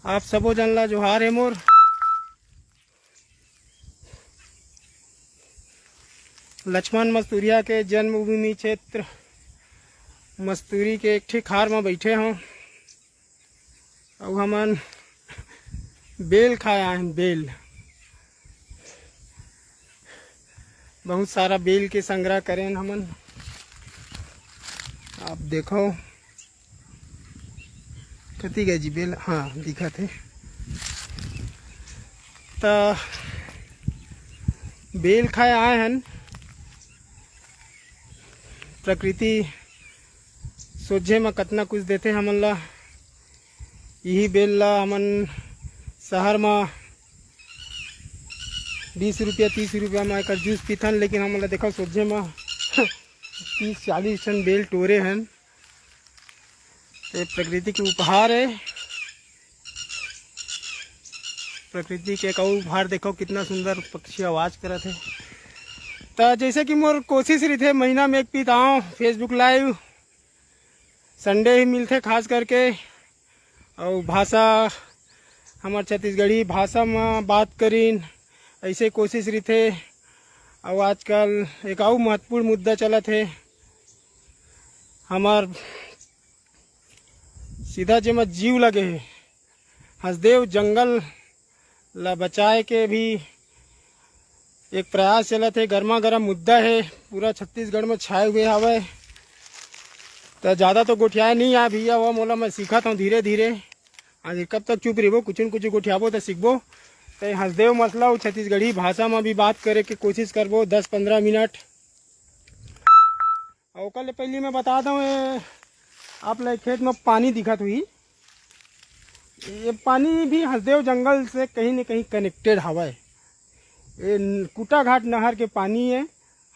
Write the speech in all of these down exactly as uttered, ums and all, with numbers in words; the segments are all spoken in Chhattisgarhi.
आप सबो जन ला जोहार हे मोर। लक्ष्मण मस्तूरिया के जन्मभूमि क्षेत्र मस्तूरी के एक ठे खार म बइठे हों। अउ हमन बेल खाए आए हन, बेल। बहुत सारा बेल के संग्रह करेन हमन। आप देखो, कति गए जी बेल? हाँ, दिखत हे। त बेल खाए आए हन। प्रकृति सोझे म कतना कुछ देथे हमन ला। यही बेल ला हमन शहर म बीस रुपया, तीस रुपया म एकर जूस पीथन, लेकिन हमन ला देखो सोझे म तीस चालीस ठन बेल टोरे हन। ये प्रकृति के उपहार है। प्रकृति के एक अउ उपहार, देखो कितना सुंदर पक्षी आवाज करत है। त जैसे कि मोर कोशिश रहिथे, महीना में एक पीत आऊँ Facebook Live, Sunday ही मिलथे खास करके। अउ भाषा, हमर छत्तीसगढ़ी भाषा म बात करिन, ऐसे कोशिश रहिथे। अउ आजकल एक अउ महत्वपूर्ण मुद्दा चलत हे, हमर सीधा जेमा जीव लगे हे, हसदेव जंगल ला बचाए के भी एक प्रयास चलत हे। गर्मा गर्म मुद्दा हे, पूरा छत्तीसगढ़ में छाए हुए हवय। त ज्यादा तो गोठियाए नहीं आए भैया, वो मोला मैं सीखत हूँ धीरे धीरे। आज कब तक चुप रहिबो, कुछ न कुछ गोठियाबो त सीखबो। त हसदेव मसला अउ छत्तीसगढ़ी भाषा में भी बात करे के कोशिश करबो दस पंद्रह मिनट। अउ ओकर ले पहले मैं बता दूं, ये आप ला खेत में पानी दिखत हुई, ये पानी भी हसदेव जंगल से कहीं न कहीं कनेक्टेड हवय। ये न-, कुटाघाट नहर के पानी है।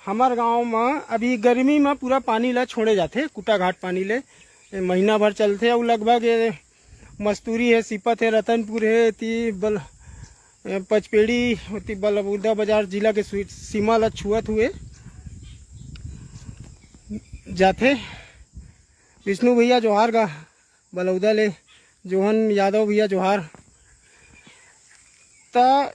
हमर गांव में अभी गर्मी में पूरा पानी ला छोड़े जाथे, कुटाघाट पानी ले ये महीना भर चलथे। अउ लगभग ये मस्तूरी है, सीपत है, रतनपुर है, ती बल-, ए, पचपेड़ी, ओती बलौदा बाजार जिला के सु-, सीमा ला छुअत हुए जाथे। विष्णु भैया जोहार गा, बलौदा ले, जोहन यादव भैया जोहार। त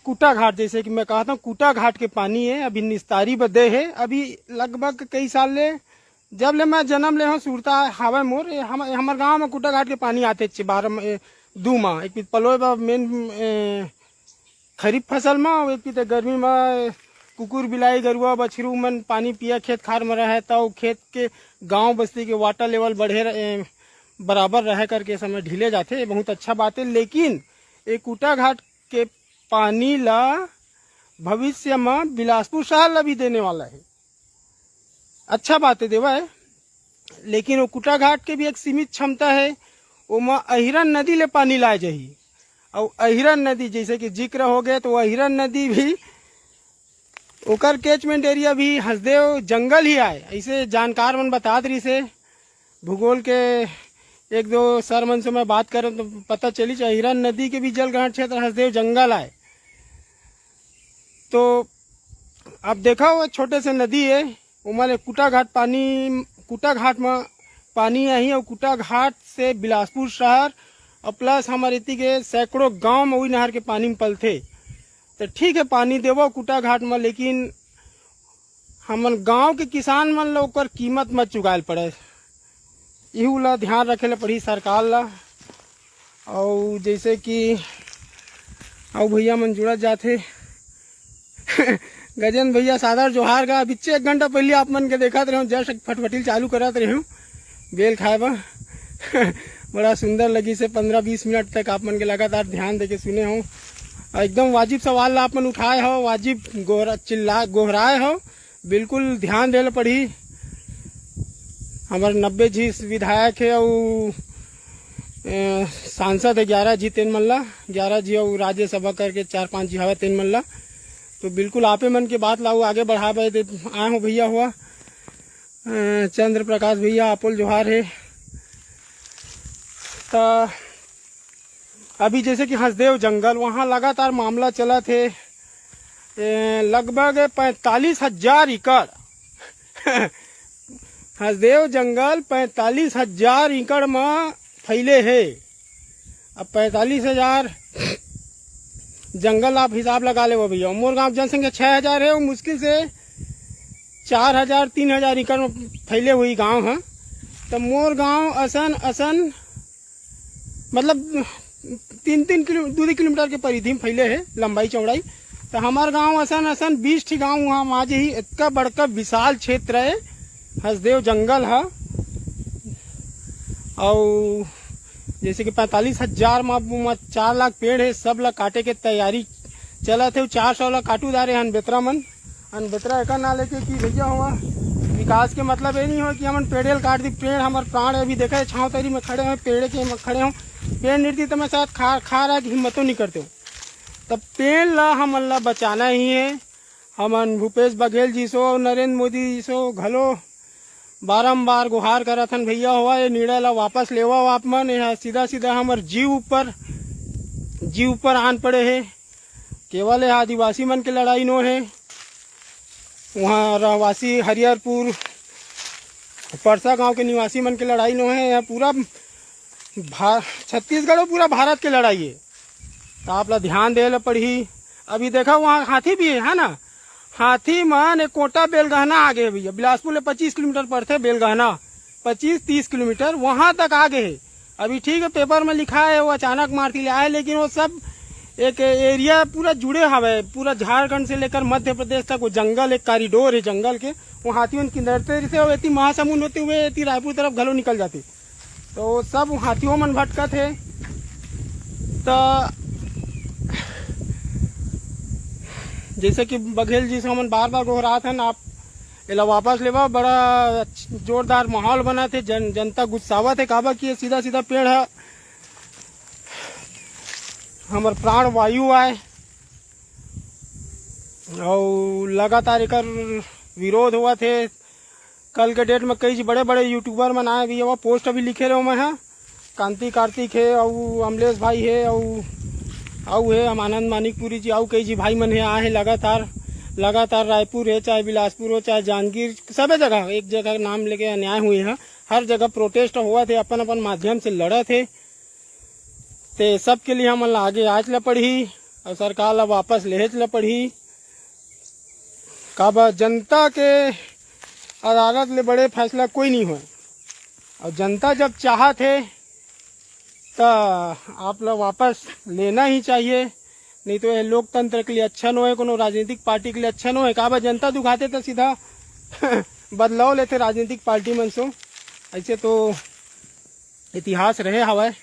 कुटाघाट, जैसे कि मैं कहता हूँ, कुटाघाट के पानी है, अभी निस्तारी बदे है। अभी लगभग कई साल ले, जब ले मैं जन्म ले हूँ, सुरता हावय मोर। ये हम, हमर गांव में कुटाघाट के पानी आथे चे बारह म-, ए, दू माह, एक पीत पलोय बा मेन, ए, खरीफ फसल में, अउ एक पीत गर्मी में कुकुर, बिलाई, गरुआ, बछरू मन पानी पिया खेत खार में रहे, त खेत के, गांव बस्ती के वाटर लेवल बढ़े रहे, बराबर रहे करके समय ढीले जाथे। ये बहुत अच्छा बात है, लेकिन ये कुटाघाट के पानी ला भविष्य में बिलासपुर शहर ला भी देने वाला है। अच्छा बात है देवा है, लेकिन वो कुटाघाट के भी एक सीमित क्षमता है। ओमा अहिरन नदी ले पानी लाए जाही, अउ अहिरन नदी, जैसे कि जिक्र हो गए, तो वो अहिरन नदी भी, ओकर कैचमेंट एरिया भी हसदेव जंगल ही आए, ऐसे जानकार मन बतात रहिसे। भूगोल के एक दो सर मन से मैं बात करन तो पता चली, अहिरन नदी के भी जल ग्रहण क्षेत्र हसदेव जंगल आए। तो अब देखा, वो छोटे से नदी है, ओमा ले कुटाघाट पानी, कुटाघाट में पानी आही, अउ कुटाघाट से बिलासपुर शहर, अउ प्लस हमारे इति के सैकड़ों गांव में उही नहर के पानी में पलथे। तो ठीक है, पानी देवो कुटाघाट में, लेकिन हमन गांव के किसान मन ल ओकर कीमत मत चुकाए ल पड़े। इहू ला ध्यान रखे ल पड़ही सरकार ला। अउ जैसे कि अउ भैया मन जुड़त जाथे। गजेंद्र भैया सादर जोहार गा। बिच्चे एक घंटा पहले आप मन के देखत रहे, जस्ट फटफटिल चालू करत रहे, बेल खाए बर। बड़ा सुंदर लगी से पंद्रह बीस मिनट तक आप मन के लगातार ध्यान देके सुने हो। अउ एकदम वाजिब सवाल ला आप मन उठाए हो, वाजिब गोहरा, चिल्ला, गोहराए हो। बिल्कुल ध्यान देल पड़ही। हमर नब्बे झी विधायक हे अउ, ए, सांसद हे ग्यारह झी, तेन मन ला ग्यारह झी अउ राज्यसभा करके चार पांच झी हवय तेन मन ला। तो बिल्कुल आपे मन के बात ला अउ आगे बढ़ाबे दे आए हो भैया हुआ। अ, चंद्र प्रकाश भैया, आपो ल जोहार हे। त अभी जैसे कि हसदेव जंगल, वहाँ लगातार मामला चलत हे। ए, लगभग पैंतालीस हजार एकड़ हसदेव जंगल पैंतालीस हजार एकड़ म फैले हे। अब पैंतालीस हजार जंगल आप हिसाब लगा लेवो भैया, मोर गांव जनसंख्या छः हजार है, वो मुश्किल से चार हजार, तीन हजार एकड़ में फैले हुई गांव है। तो मोर गांव असन असन, मतलब, तीन तीन किलो, दो दो किलोमीटर के परिधि में फैले है, लंबाई चौड़ाई। तो हमार गांव असन असन बीस ठी गांव वहाँ आ जाही, इतना बड़का विशाल क्षेत्र है, हसदेव जंगल है। और जैसे कि पैंतालीस हजार मा, मा चार लाख पेड़ है, सब ला काटे के तैयारी चलत है। चार सौ ला काटू दारे हन बेतरा मन। अन बेतरा एकर ना लेके कि भैया हुआ विकास के मतलब ये नहीं हो कि हमन पेड़े ल काट दी। पेड़ हमर प्राण है। अभी देखा है, छाँव तरी में खड़े हो, पेड़े के में खड़े हो, पेड़ नहीं रही तो मैं शायद खा खा रहा कि हिम्मतो नहीं करते हो। तब पेड़ ला हमन ला बचाना ही है। हमन भूपेश बघेल जी सो, नरेंद्र मोदी जी सो घलो बारंबार गुहार करत हन, भैया हुआ ये निर्णय ला वापस लेवा आप मन। यह सीधा सीधा हमर जीव ऊपर, जीव ऊपर आन पड़े है। केवल यह आदिवासी मन के लड़ाई नो है, वहाँ रहवासी हरिहरपुर, परसा गांव के निवासी मन के लड़ाई नो है। यह पूरा भा-, छत्तीसगढ़ और पूरा भारत के लड़ाई है। तो आप ला ध्यान दे ला पड़ही। अभी देखा, वहाँ हाथी भी है, है ना? हाथी मन एक कोटा बेलगहना आ गए भैया, बिलासपुर ले पच्चीस किलोमीटर पड़ते बेलगहना, पच्चीस तीस किलोमीटर वहाँ तक आ गए है। अभी ठीक है, पेपर में लिखा है वो अचानक मारती ले आए, लेकिन वो सब एक एरिया पूरा जुड़े हवे, पूरा झारखंड से लेकर मध्य प्रदेश तक वो जंगल, एक कॉरिडोर है जंगल के। वो हाथी मन किंदरते रहिथे, वो एती महासमुंद होते हुए एती रायपुर तरफ घलो निकल जाते। तो सब हाथियों मन भटकत हे। तो जैसे कि बघेल जी से हमन बार बार गोहरात हन, आप एला वापस लेवा। बड़ा अच्छ-, जोरदार माहौल बनत हे, जन, जनता गुस्सावत हे, काबर कि ये सीधा सीधा पेड़ ह हमर प्राण वायु आय, अउ लगातार एकर विरोध होवत हे। कल के डेट में कई झी बड़े बड़े यूट्यूबर मन आए भी, वो पोस्ट भी लिखे रहे मैं ह। कांति कार्तिक हे, अउ अमलेश भाई हे, अउ अउ हे हम आनंद मानिकपुरी जी, अउ कई झी भाई मन हे आए हे लगातार। लगातार रायपुर हे, चाहे बिलासपुर हो, चाहे जांजगीर, सबे जगह एक जगह नाम लेके अन्याय हुए हे। हर जगह प्रोटेस्ट होवत हे, अपन अपन माध्यम से लड़त हे। ते सब के लिए हमन ला आगे आच ला पड़ही अउ सरकार ला वापस लेहेच ला पड़ही। काबर जनता के अदालत ले बड़े फैसला कोई नहीं होय। अउ जनता जब चाहत हे, त आप ला वापस लेना ही चाहिए, नहीं तो ये लोकतंत्र के लिए अच्छा नोहे, कोनो राजनीतिक पार्टी के लिए अच्छा नोहे। काबर जनता दुखाथे त सीधा बदलाव लेथे राजनीतिक पार्टी मन से। ऐसे तो इतिहास रहे हवय।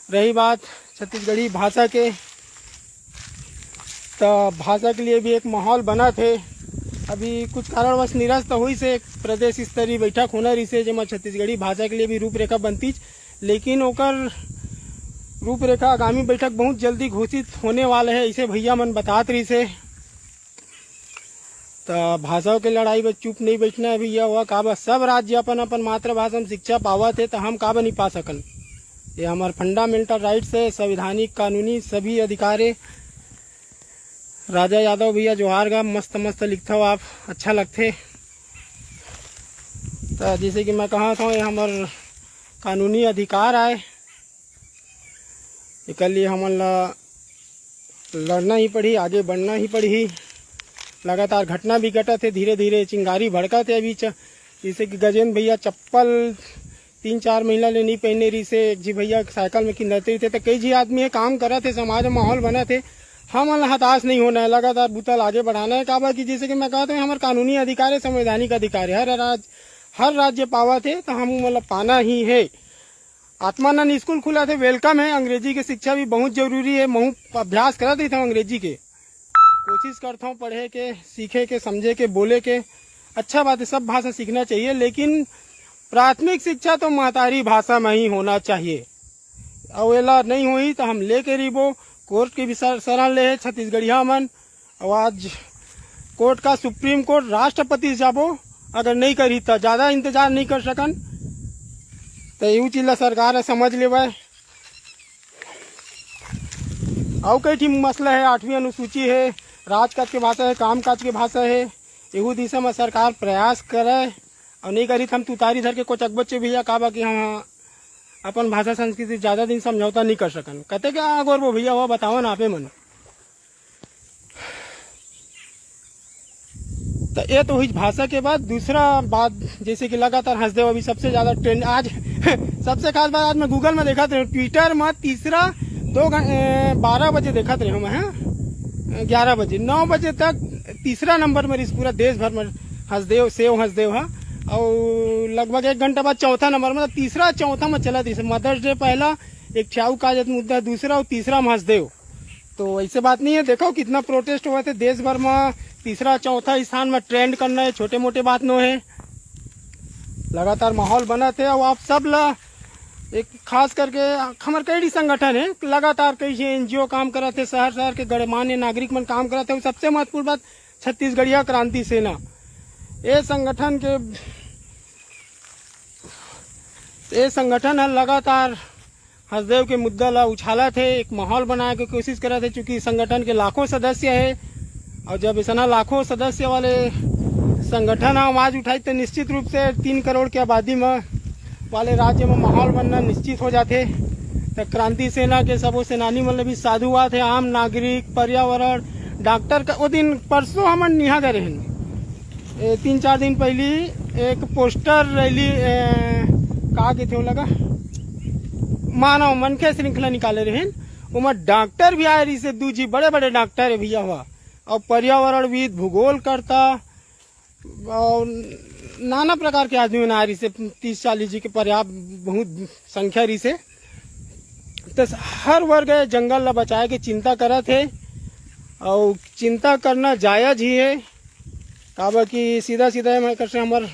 रही बात छत्तीसगढ़ी भाषा के, त भाषा के लिए भी एक माहौल बनत हे। अभी कुछ कारणवश निरस्त होइस हे, एक प्रदेश स्तरीय बैठक होना रहिस हे, जेमा छत्तीसगढ़ी भाषा के लिए भी रूपरेखा बनतीच, लेकिन ओकर रूपरेखा आगामी बैठक बहुत जल्दी घोषित होने वाला हे, ऐसे भैया मन बतात रहिस हे। त भाषा के लड़ाई बर चुप नहीं बैठना है भैया, हुआ काबर सब राज्य अपन अपन मातृभाषा में शिक्षा पावत हे, त हम काबर नहीं पा सकन? ये हमार फंडामेंटल राइट्स है, संवैधानिक, कानूनी सभी अधिकार है। राजा यादव भैया जोहार गा, मस्त मस्त लिखथव आप, अच्छा लगथे। त जैसे कि मैं कहा था, ये हमार कानूनी अधिकार आए, एकर लिए हमन ला लड़ना ही पड़ही, आगे बढ़ना ही पड़ही। लगातार घटना भी घटत हे, धीरे धीरे चिंगारी भड़कत हे। अभी च-, जैसे कि गजेंद्र भैया चप्पल तीन चार महीना ले नहीं पहने रहिस हे, एक झी भैया साइकिल में किंदरते रहिथे, तो कई झी आदमी हे काम करत हे, समाज में माहौल बनत हे। हमन ला हताश नहीं होना है, लगातार बुता ला आगे बढ़ाना है। काबर कि जैसे कि मैं कहत हूँ, हमर कानूनी अधिकार है, संवैधानिक अधिकार है, हर राज हर राज्य पावत हे, तो हम मतलब पाना ही है। आत्मानंद स्कूल खुला थे, वेलकम है। अंग्रेजी के शिक्षा भी बहुत जरूरी है। महू अभ्यास करत रहिथंव अंग्रेजी के, कोशिश करथंव पढ़े के, सीखे के, समझे के, बोले के। अच्छा बात है, सब भाषा सीखना चाहिए, लेकिन प्राथमिक शिक्षा तो महतारी भाषा में ही होना चाहिए। अउ एला नहीं होही तो हम लेके रहिबो। कोर्ट के भी सर-, शरण ले हे छत्तीसगढ़िया मन। अउ आज कोर्ट का, सुप्रीम कोर्ट, राष्ट्रपति से जाबो, अगर नहीं करही त ज्यादा इंतजार नहीं कर सकन। त एहू चीज ला सरकार ह समझ लेवय। अउ कई ठी मसला है, आठवीं अनुसूची है, राजकाज के भाषा है, कामकाज के भाषा है, एहू दिशा में सरकार प्रयास करे। अउ नहीं करही त हम तुतारी धर के कोचकबो भैया, काबर कि हम अपन भाषा संस्कृति ज्यादा दिन समझौता नहीं कर सकन। कहते कि हाँ, गोरबो भैया, वो बताओ ना आपे मन। तो ये तो हुई भाषा के बाद। दूसरा बात, जैसे कि लगातार हंसदेव अभी सबसे ज्यादा ट्रेंड आज सबसे खास बात, आज मैं Google में देखा था, ट्विटर में तीसरा दो घं-, ए, बारह बजे देखा था हम, हैं, ग्यारह बजे, नौ बजे तक तीसरा नंबर में रहिस पूरा देश भर में हंसदेव, सेव हंसदेव है। और लगभग एक घंटा बाद चौथा नंबर में, तीसरा चौथा में चला, जैसे मदर्स डे पहला, एक ठियाऊ का जत मुद्दा दूसरा और तीसरा में हंसदेव। तो ऐसे बात नहीं है, देखो कितना प्रोटेस्ट हुआ थे देश भर में, तीसरा चौथा स्थान में ट्रेंड करना है, छोटे मोटे बात नो है। लगातार माहौल बना थे। और आप सब ला एक खास करके हमारे कई संगठन है, लगातार कई एनजीओ काम करत है, शहर शहर के गणमान्य नागरिक मन काम करत है। सबसे महत्वपूर्ण बात, छत्तीसगढ़िया क्रांति सेना, ये संगठन के, ये संगठन है लगातार हसदेव के मुद्दा ला उछालत हे, एक माहौल बनाए के कोशिश करत हे, चूंकि संगठन के लाखों सदस्य हे। और जब इतना लाखों सदस्य वाले संगठन ह आवाज उठाई, तो निश्चित रूप से तीन करोड़ के आबादी में वाले राज्य में माहौल बनना निश्चित हो जाथे। तो क्रांति सेना के सबो सेनानी मन ल भी साधुवाद हे, आम नागरिक, पर्यावरण, डॉक्टर का। वो दिन परसों हमन निहा गए रहन, ए, तीन चार दिन पहली एक पोस्टर रैली, ए, का कहिथे ओला गा, मानव मनखे श्रृंखला निकाले रहिन। ओमा डॉक्टर भी आए रहिसे, दू जी बड़े बड़े डॉक्टर है भैया हुआ, और पर्यावरणविद, भूगोल करता, और नाना प्रकार के आदमी मन आए रहिसे, तीस चालीस जी के पर्याप्त बहुत संख्या रहिसे। तो हर वर्ग जंगल ला बचाए के चिंता करत हे, और चिंता करना जायज ही है। काबर कि सीधा सीधा एमा एकर से हमर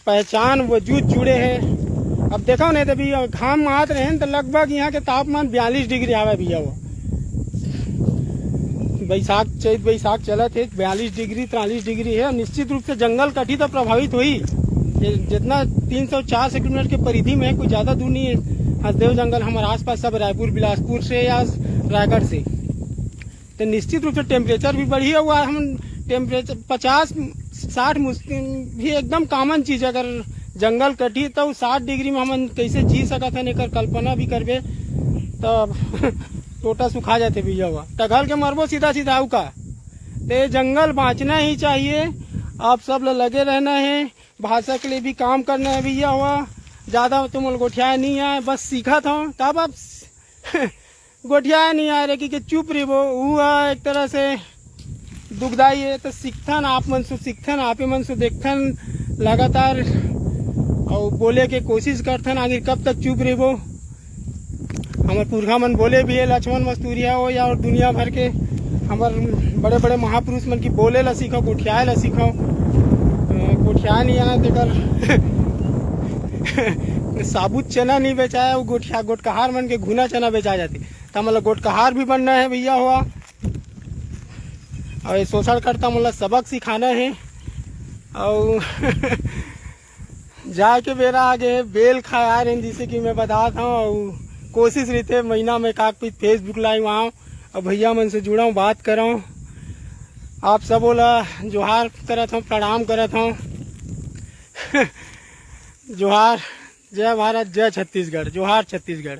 पहचान वजूद जुड़े हे। अब देखो नहीं तो अभी घाम में आत रहे तो लगभग यहाँ के तापमान बयालीस डिग्री आवे भैया। वो बैसाख, चैत बैसाख चलत हे, बयालीस डिग्री, तिरालीस डिग्री है। निश्चित रूप से जंगल कटी तो प्रभावित होही। ये जितना तीन सौ चार सौ किलोमीटर के परिधि में है, कोई ज़्यादा दूर नहीं है। हसदेव जंगल हमारे आसपास सब रायपुर, बिलासपुर से या रायगढ़ से। तो निश्चित रूप से टेम्परेचर भी बढ़ी हुआ है। हम टेम्परेचर पचास, साठ मुश्किल भी एकदम कॉमन चीज़ है। अगर जंगल कटी तो साठ डिग्री में हमन कैसे जी सकत हन, एकर कल्पना भी करबे तो टोटा सुखा जाथे भैया हुआ। टघल के मरबो सीधा सीधा, आऊ का? तो ये जंगल बाँचना ही चाहिए। आप सब ला लगे रहना है, भाषा के लिए भी काम करना है भैया हुआ। ज़्यादा तुम लोग गोठियाए नहीं आए, बस सीखत हो, तब आप गोठियाए नहीं आए रे कि, कि चुप रहिबो। वो एक तरह से दुखदाई है। तो सीखथन, आप मन से सीखथन, आपे मन से देखथन लगातार, और बोले के कोशिश करथन। आखिर कब तक चुप रहिबो? हमर पुरखा मन बोले भी है, लक्ष्मण मस्तूरिया हो या और दुनिया भर के हमर बड़े बड़े महापुरुष मन की बोले ला सीखो, गोठियाए ला सीखो। अ, गोठियाए नहीं आए तेकर साबुत चना नहीं बेचाए, वो गोठिया, गोटकहार मन के घुना चना बेचा जाती। त हमन ला गोटकहार भी बनना है भैया हुआ, और ये शोषणकर्ता मन ला सबक सिखाना है। और जाए के बेरा आगे, बेल खाए आ रहे हैं, जैसे कि मैं बतात हूँ। और कोशिश रहिथे महीना में एक आध पीस Facebook लाइव आऊँ और भैया मन से जुड़ाऊँ, बात कराऊँ। आप सबो ला जोहार करत हूँ, प्रणाम करत हूँ। जोहार, जय भारत, जय छत्तीसगढ़, जोहार छत्तीसगढ़।